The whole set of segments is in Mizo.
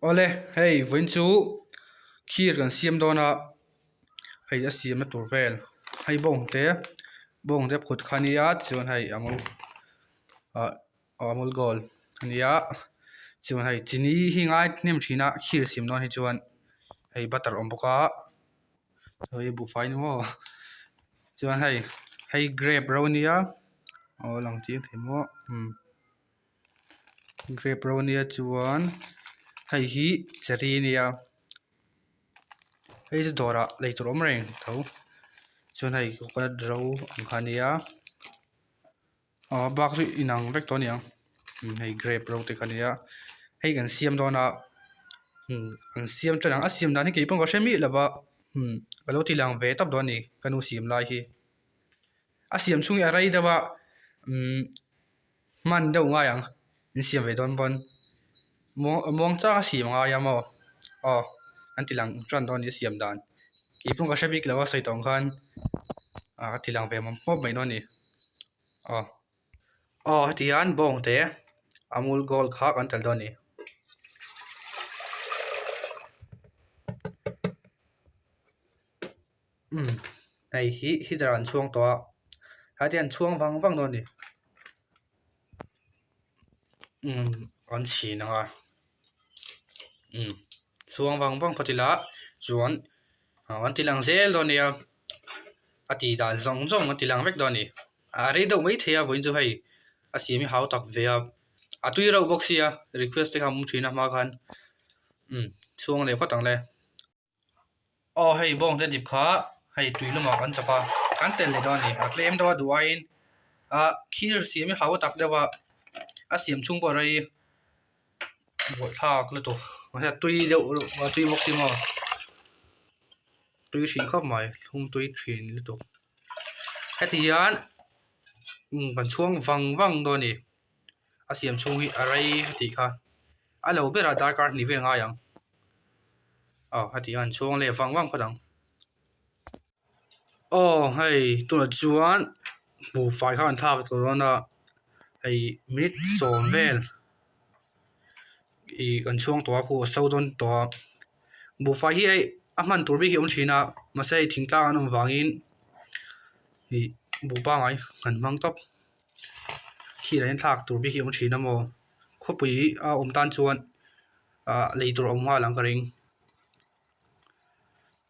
Awle hei vawiin chu khir kan siam dawn a hei a siamna tur vel hei bawng te bawng te phut kha ania chuan hei a mawi ah amul gold ania chuan hei chini hi ngai hnem thin a khir siam dawn hi chuan hei butter a awm bawk a hei buhfai ni maw chuan hei hei grape ro ania aw a lang chiang thei maw umm. Grape ro ania chuan hei hi cherry ania hei chu dawrah lei tur awm reng tho chuan hei coconut ro ang kha ania aw a bak chu inang vek tawh aniang hei grape ro te kha ania hei kan siam dawn a umm kan siam tan ang a siam dan hi keipawh ka hre miah lo va umm ka lo ti lang ve tawp dawn a ni ka nu siam lai hi a siam chhung hi a rei deuh a umm. Hman deuh ngai ang in siam ve dawn pawn muang muang chang a siam ngai a maw aw an ti lang tan dawn a ni a siam dan keipawh ka hre bik lo a sawi tawng khan ah ka ti lang ve mawp mawp mai dawn a ni aw aw heti hian bawng te amul gold kha kan tel dawn a ni. Umm hei hi heater an chhuang tawh a heti an chhuang vang vang dawn a ni umm an chhin ang a umm chhuang vang vang phawt ila chuan an ti lang zel dawn nia a tih dan zawng zawng an ti lang vek dawn a ni a rei deuh maithei a vawiin chu hei a siam hi hau tak ve a a tui reuh bawk sia request te kha a awm thin a hma khan umm chhuang leh phawt ang le. Aw hei bawng te dip kha hei tui lamah kan chawp a kan tel leh dawn a ni a tlem deuh a duh aiin ah khir siam hi hau tak deuh a a siam chhung pawh rei buaithlak lutuk mahse a tui deuh a tui bawk si maw tui thin khawp mai thlum tui thin lutuk heti hian umm kan chhuang vang vang dawn a ni a siam chhung hi a rei tih kha a lo berah darkar hnih vel ngai ang. Aw heti hian chhuang leh vang vang phawt ang. Aw hei tunah chuan buhfai kha an thlak tawh dawn a hei minute sawm vel ih kan chhuang tawh a khu a so dawn tawh a buhfai hi hei a hman tur bik hi a awm thin a mahse hei thingtlang an awm vangin ih buh pangngai kan hmang tawp khi lah hian thlak tur bik hi a awm thin a maw khawpui a awm tan chuan. Ah lei tur a awm nghal ang ka ring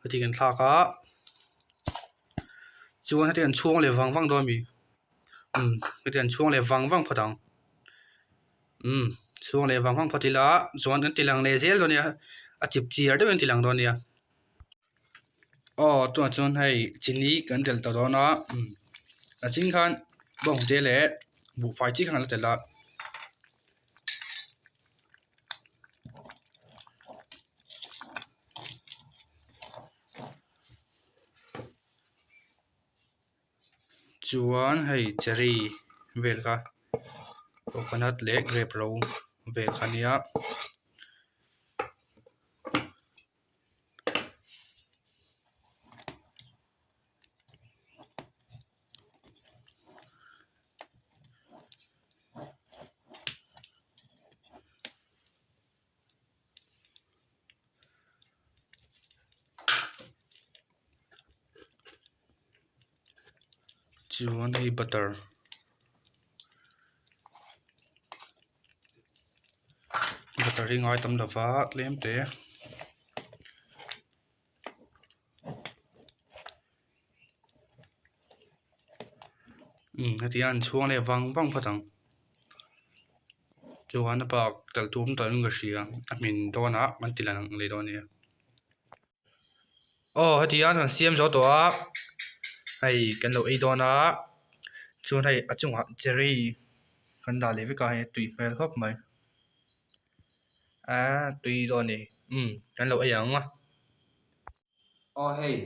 heti kan thlak a chuan heti an chhuang leh vang vang dawn ami umm heti an chhuang leh vang vang phawt ang umm chhuang leh vang vang phawt ila chuan kan ti lang leh zel dawn nia a chip chiar deuhin an ti lang dawn nia aw tunah chuan hei chini kan telh tawh dawn a umm a ching khan bawngte leh buhfai chi khan a la telh a. Chuan hei cherry vel kha coconut leh grape ro vel kha ania. Chuan hei butter butter hi ngai tam lova tlem te. Umm heti hian an chhuang leh vang vang phawt ang chuan a bak tel tum tawh in ka hria a hmin dawn ah an ti lang leh dawn a nia aw heti hian kan siam zo tawh a hei kan lo ei dawn a chuan hei a chungah cherry kan dah leh vek a hei a tui hmel khawp mai aaa tui dawn a ni umm kan lo ei ang a. Aw hei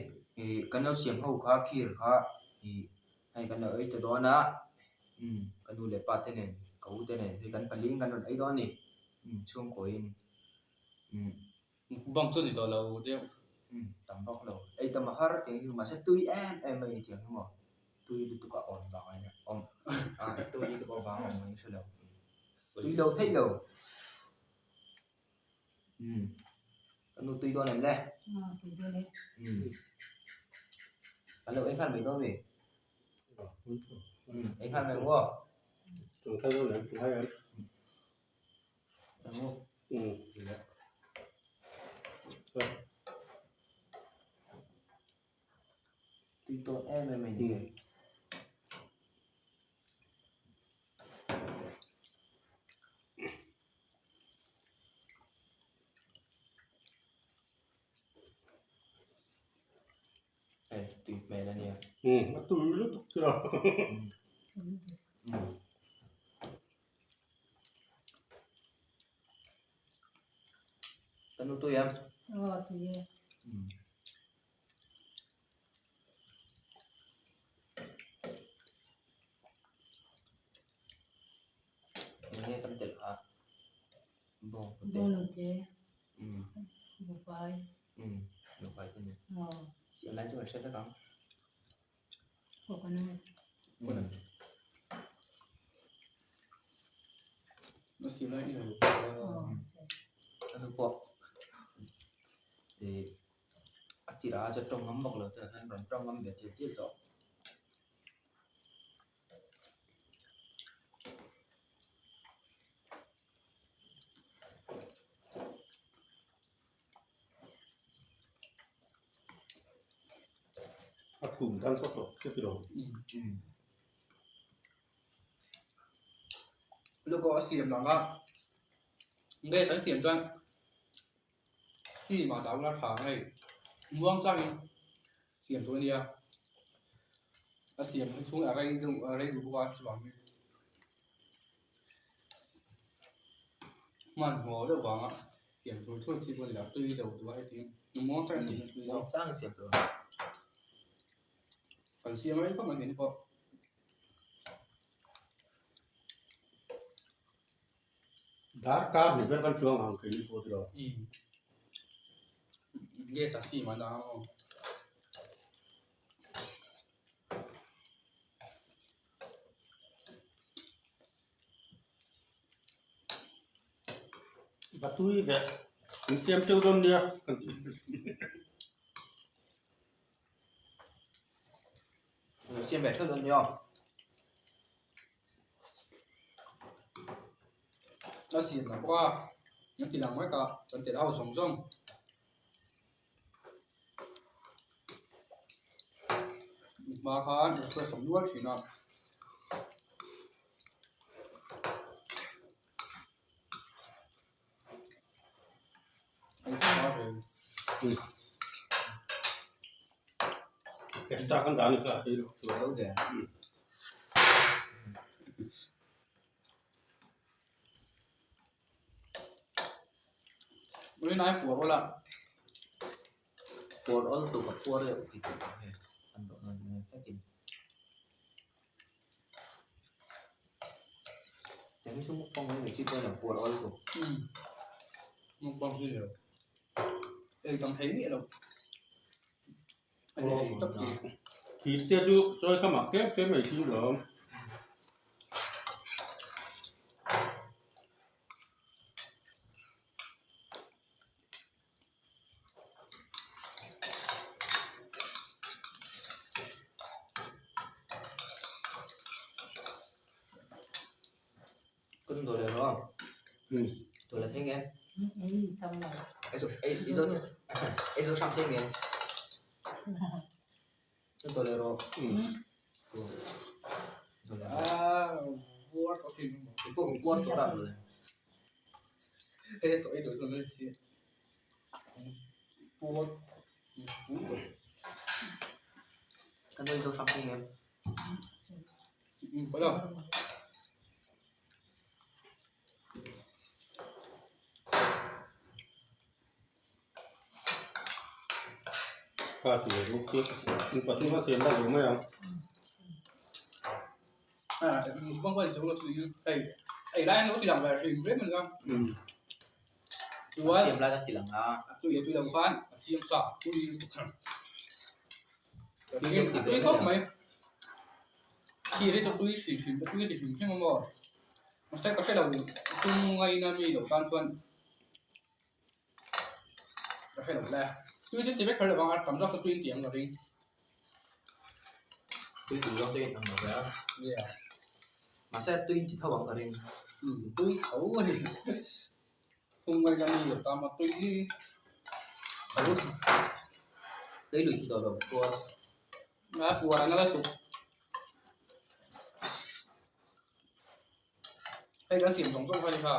ih kan lo siam ho kha khir kha ih hei kan lo ei ta dawn a umm ka nu leh pa te nen ka u te nen hei kan pali in kan rawn ei dawn a ni umm chhungkawiin umm Mukbang chu a ni tawh lo deuh. Umm tam vak lo ei tam a har tiang hi mahse tui em em mai a ni tiang hi maw tui lutuk a awm vang a nia awm a tui lutuk avang a awm ang in hre lo tui lo theih lo. Umm ka nu tui dawn em le? Tui dawn e. Umm kan lo ei nghal mai dawn mi? Umm ei nghal mai ang aw. Ang aw. Tui dawn em em a ni hei. Hei tui hmel a nia. Umm a tui lutuk chu. Umm. Ka nu tui em? Aw tui e. Umm. Eng nge kan telh a bawng te Bawng te umm buhfai umm buhfai te ni aw siam lai chu kan hre vek ang coconut umm A siam lai i lo aw a nu pawh ih a tirah a tawng ngam vak lo te ah hian rawn tawng ngam ve tial tial tawh. A thum dan kawt tawh che tiraw. Logo a siam lang a gas an siam chuan sim ah dah ula tha ang hei muang changin siam tur a nia a siam hi chhung a rei deuh a rei duh bawk a chuvangin hmanhmawh deuh vanga siam tur thur chi pawh a ni lo tui lo duh a heti muang changin siam tui muang changin siam tur kan siam rei khawp mai hmel pawh. Darkar ni ber kan chuang ang kei pawh tiraw. Gas a sim an ang aw. Va tui ve in siam teuh dawn nia kan ti. Siam ve theuh dawn nia. A siam lah bawk a an ti lang vek a kan tel ho zawng zawng. Hma khan request awm nual thin a. Extra kan dah a ni kha hei lo chu. Zo de. Ui nai puar awl a. Puar awl tuk a puar deuh tih tur ang hei an dawh nawn nge tlatin. Tiang hi chu mukbang mai mai chi pawh a ni lo puar awl tuk. Umm mukbang hi ni lo. Ei tam thei miah lo. A ni ei tawp chi. Thir te chu chawi kha mak tlem tlem mai chi lawm. Kun dawh leh rawh dawh leh thei nge Ei tam lo. Ei zo ei ei zo ei zo hram thei nge Kun dawh leh rawh dawh leh rawh Puar tawh sin Kei pawh kan puar tawh rak lo le. Hei chaw ei tur chuan an siam puar tawh. Kan ei zo hram thei nge. Kha tur chu in pathum a siam dak lo mai ang. A siam lai kan ti lang a. Tui khawp mai khi hi chu tui hrim hrim tui ti hrim hrim a maw mahse ka hre lo sum ngaina mi loh tan chuan. Ka hre lo le. Tui chu ti vek kher lo vang a, tam zawk chu tui ti ang ka ring. Tui tih zawng te in ang lo ve a. Yeah. Mahse tui in ti tho ang ka ring. Um, tui tho a ni. Phung mai ka mi lo tam a tui hi. Tho. Tui lui thi tawh lo puar. A puar a nala tuk. Hei kan siam zawng zawng kha ni kha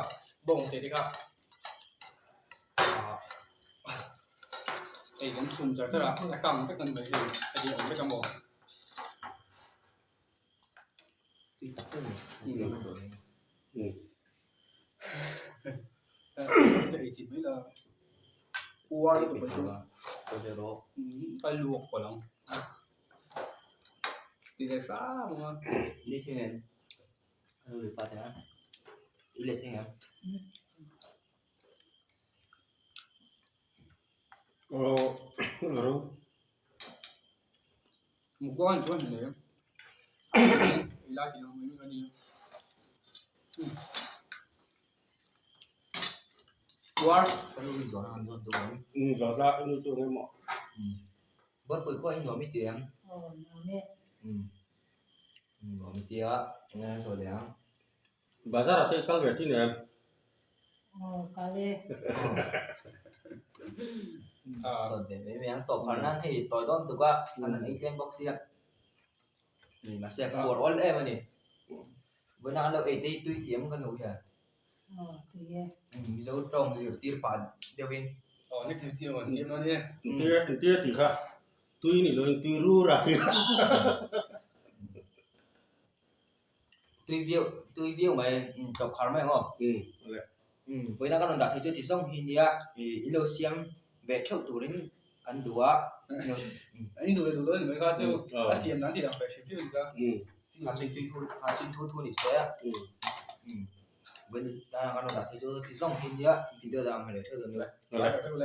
bawng te te kha ah hei kan chhum char char a a kang vek an mai hei a ti awm vek a maw. Tui tak a ni. Te ei chi mai la uar lutuk a chu ka luak palh ang ti leh hram ang a. Ni thing em? Anu leh pa te a i let thei em? Aw ro. Mukbang an chuan hle. Ei lai tih ang mai a ni. Uar ka nu in zawhna han zawt duh ang. Um zawh la nu chu eng emaw. Buatpui khua hi nuam i ti em? Aw nuam e. Um nuam i tia enge an sawi leh ang. Bazar ah te i kal ve thin em? Aw kal e. Sawi ve mai mai ang tawp har nan hei tawi dawn tuk a an rawn ei tlem bawk sia. Mahse a puar awl em a ni. Vawiin an lo ei te hi tui ti em ka nu hian. Aw tui e. Mizo tawng zirtir pah deuhin. Aw next video an siam dawn e. Entir tih kha tui ni loin tui rur a tih kha. Tui viau tui viau mai tawp khar mai ang aw. Vawiin a kan rawn dah thei chu ti zawng hi nia in lo siam ve theuh turin kan duh a. In duh leh duh lo a ni mai kha chu a siam dan tih ang ve hrim hrim a ni kha. Ha chin tui thu ha chin thu thu ni se. Vawiin a kan rawn dah thei chu ti zawng hi nia video dang han leh theuh dawn nia.